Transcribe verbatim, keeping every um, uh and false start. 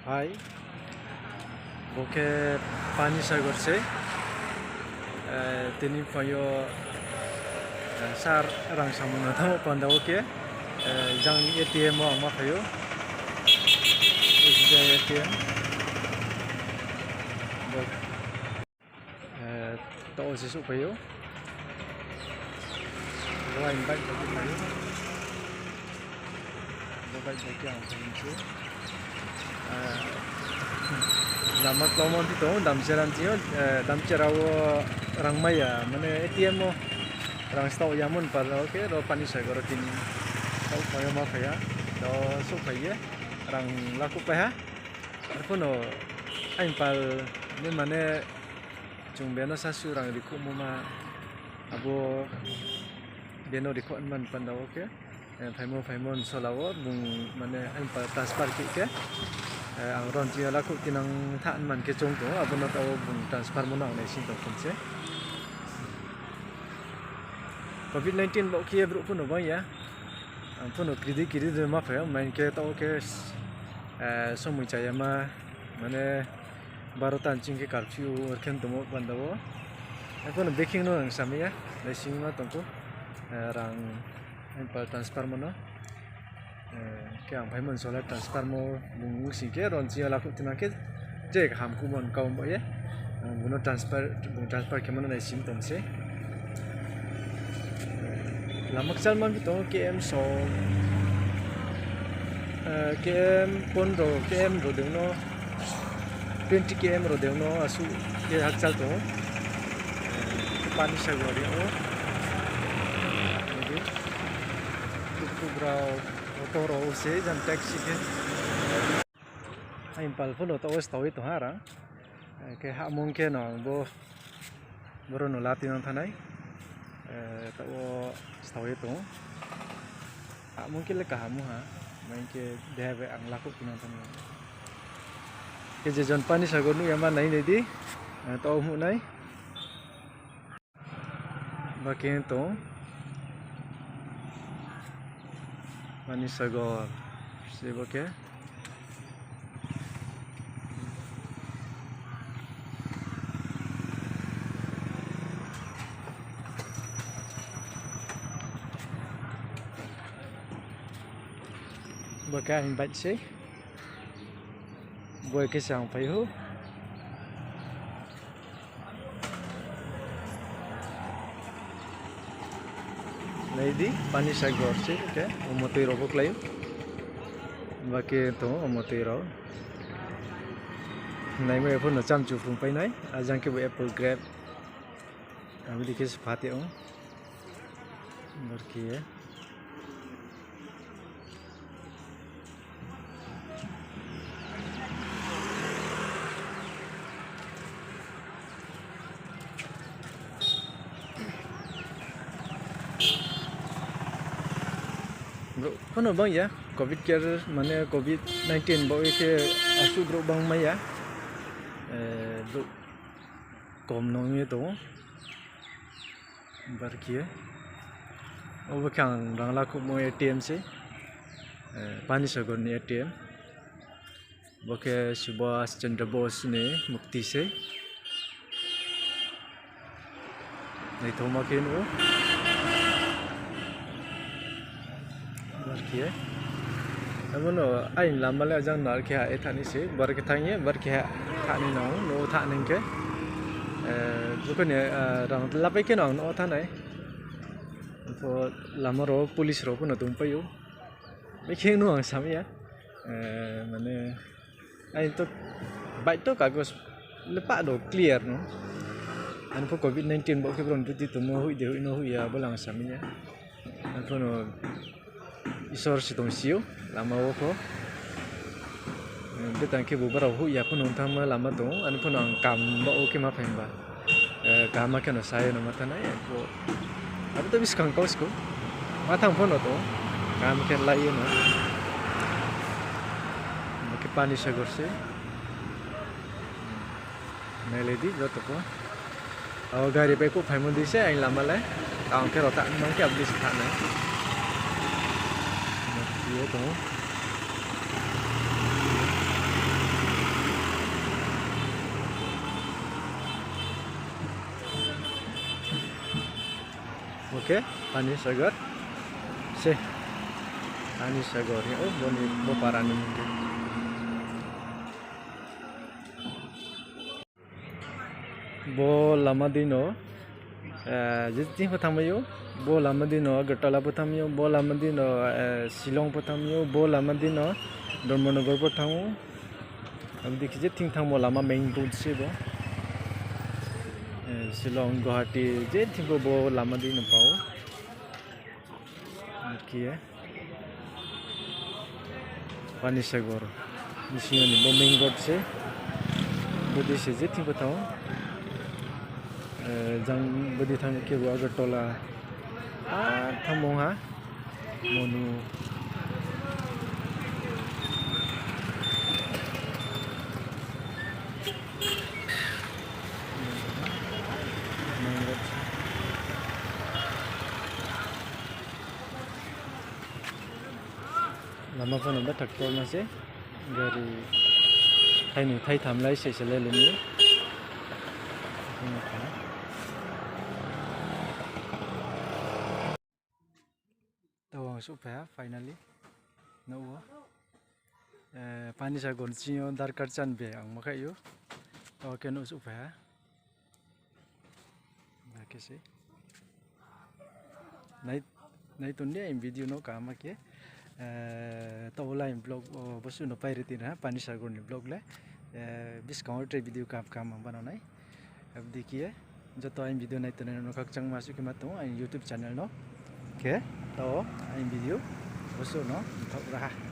Hai, bo khe Panisagar se, tini phai yo, sir rang samung no tamo panda wo khe, jang A T M wo ang ma phai ou, S B I A T M. Taoh wo se souhphai ou. Bo aini bike bai khe phai ou. Bo bike bai khe ang phai ou. Lama kláuma phi tong ou, Damcherra ching yo, Damcherra wo rang mai ya, mane A T M wo rang staoh ya mon pal rao khe, ro Panisagar wo tini souhphai yo ma phai ha, taoh souhphai ye rang lakhouh pai ha. Arphuh no aini pal ni mane chung be no sasu rang rikhouhmo ma, abo be no rikhouh man panda wo khe, phaimo phaimo ni sola wo bung mane aini pal transfer khe khe, ang ron ching yo lakhouh tinang tha man khe choung tong ou, abo no taoh wo bung transfer mo no ang naising tong khom se. Covid nineteen baoh khe ye brouh pho no bang ya. Ang pho no kri di kri di ma phai ou, main khe taoh wo khe, somoi chaya ma, mane, barota ni ching khe curfew or khe tongmo panda wo. Ang pho no bekheng no ang samai ya, naising ma tong khou, rang aini pal transfer mo no. Khe ang phaimo ni sola transfer mo bung sing khe ron ching yo lakhouh tinang khe, tre kaham khouhmo ni kau baoh ye, bung no transfer, bung transfer khe ma no naising tong se. Lama kchalma phi tong ou, K M so, K M pondro, K M ro dei no, twenty K M ro dei no asuh khe hakchal tong ou. Panisagar ri ou. Tuk tuk rao, auto rao se jang taxi khe. Aini pal pho no taoh wo stao ye tong ha rang. Khe hahmung khe no ang bo, boro no la tinang thanng nai. Taoh wo stao ye tong ou. Hahmung khe le kaham ha, main khe deha bai ang lakhouh tinang thanng nai. Khe je jon Panisagar nuh ya ma nai nai di, taoh wo nuh nai. Ba khe tong ou, Panisagar se bo khe. Bo khe aini bike se. Bo khe se ang phai ou. Nai di, Panisagar se khe, omo tui rao pho klái ou. Ba khe tong ou omo tui rao. Naimai ya pho no chamchu phrungpai nai, ajang khe bo apple, grape. Abo dei khe se pha tong ou. Bar khe ye. Brouh pho no bang ya, covid care, mane covid nineteen baoh ye khe asuh brouh bang mai ya. Brouh kom no ong ye tong ou. Bar khe ye. Obo khe ang rang lakhouhmo A T M se. Panisagar ni A T M. Bo khe Subhas Chandra Bose ni murti se. Naithaoma khe nuh ou. Bar khe ye. Abo no aini lama le ajang no ar khe ha ye thanng nai se, bar khe thanng ye, bar khe ha thanng nai nang ou, nouh wo thanng nai khe. Bo khe ni, rang lapai khe no ang nouh wo thanng nai. Pho lama rao police rao pho no tongpai ou. Bekhe no ang samai ya. Mane, aini to bike to kagos le pah do clear no. Ani pho covid nineteen baoh khe brouh ni duty tongmo hoih de hoih no hoih ya, abo le ang samai ya. Ani pho no Isor se tongsi ou, lama wo pho. Betang khe bo brao hoih ya pho no thanngma lama tong ou, ani pho no ang kam baoh wo khe ma phai ba. Kaham khe no sa ye no ma thanng nai, abo to buskang kau skou. Ma thanng pho no tong ou, kaham khe lai ye no. Bo khe Panisagar se. Nailai di joto pho. Abo gari bai kouh phaimo dei se aini lama le. Tang khe rao tang mang khe abo dei se thanng nai. Bo khe ye tong ou. Panisagar se. Panisagar hing ou boni bo para ni mung khe. Bo lama dei no, je thing pho thanngmai ou, bo lama dei no Agartala pho thanngmai ou, bo lama dei no Shillong pho thanngmai ou, bo lama dei no Dharmanagar pho thanng ou. Abo dei khe je thing thanngmo lama main road se bo. Shillong, Guwahati, je thing pho bo lama dei no pa ou. Khe ye Panisagar bsing yo ni bo main road se. Bo dei se je thing pho thanng ou. Jang bo dei thanng khe bo Agartala. A thanngmo ha. Monu. Lama pho no betha ktorma se. Gari thainoi thaitham lai se se le le ni. Tao ang souhphai ha finally. Nouh wo. Panisagar ni sing yo Darkar Chan be ang ma khaih ou. Tao khe nouh souhphai ha. Akhe se nai tong di aini video no kaham khe. Tao wo le aini vlog wo bosuh no pai ri tini ha Panisagar ni vlog le. Buskang wo tre video kaham kaham ang bano nai. Abo dei khe ye joto aini video nai tongnai rao no khakchangma suh khe ma tong ou aini YouTube channel no. Khe tao aini video bosuh no mthaoh ra ha.